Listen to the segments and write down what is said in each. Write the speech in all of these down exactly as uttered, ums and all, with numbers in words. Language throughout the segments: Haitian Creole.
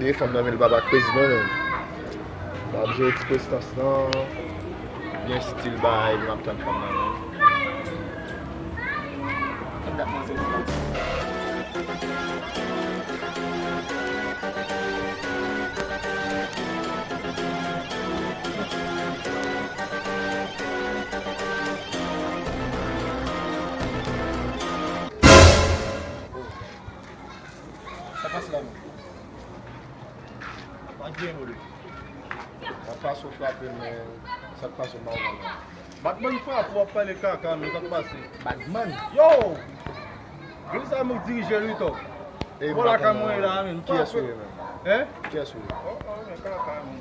Deye fanm nan vin, l pa pa krezi non, menm. M ap jere ti prestans lan. Byen stil bagay, m ap tann fanm nan, menm. Sa pase la menm? Pa gen mode. Sa pase w frape, men sa k pase w pa konn. Batman frape w ap pale kaka, men sa k pase? Batman? Yo! Gri sa m dirije li to. Ey, m pa konn. Vwala ka mwen la, men. Kiyès ou ye, men? Hein? Kiyès ou ye? Oh, oh, men kaka, men.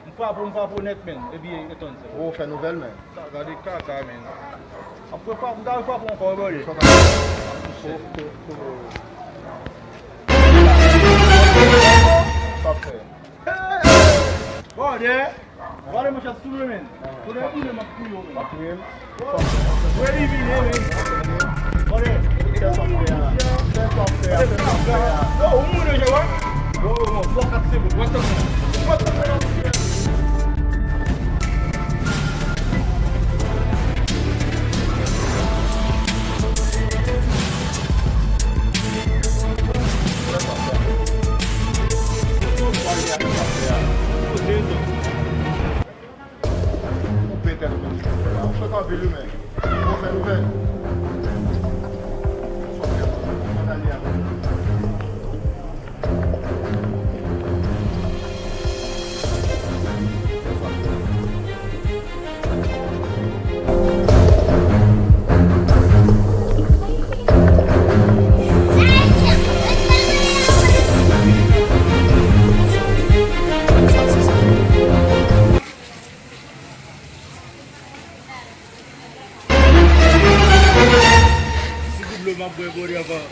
M frape w, m frape w nèt, men. Epi e tann se. Ou fè nouvèl, men. Sa gade kaka, men. Apre frape, m ta frape w ankò, brother. Fò ka. Ko, ko, ko. Sa fè. Brother. Vale, mon chè, sou mwen, men. Kote w tounen, m ap touye w, men. Ap touye m? Wè li vini, men. Brother. Kè sa fè a? Kè sa fè a? Kè sa fè a? Yo, ou moun yo, jè, wè? Yo, yo, yo, twa, kat, senk, wè, twa, twa, twa, twa. Koupe tèt mwen. Ou fèk anpil wi, men. Ou fè nouvèl. Sa w fè, sa w fè, sa w fè. Ti gout dlo m ap bwè, bwè, avan.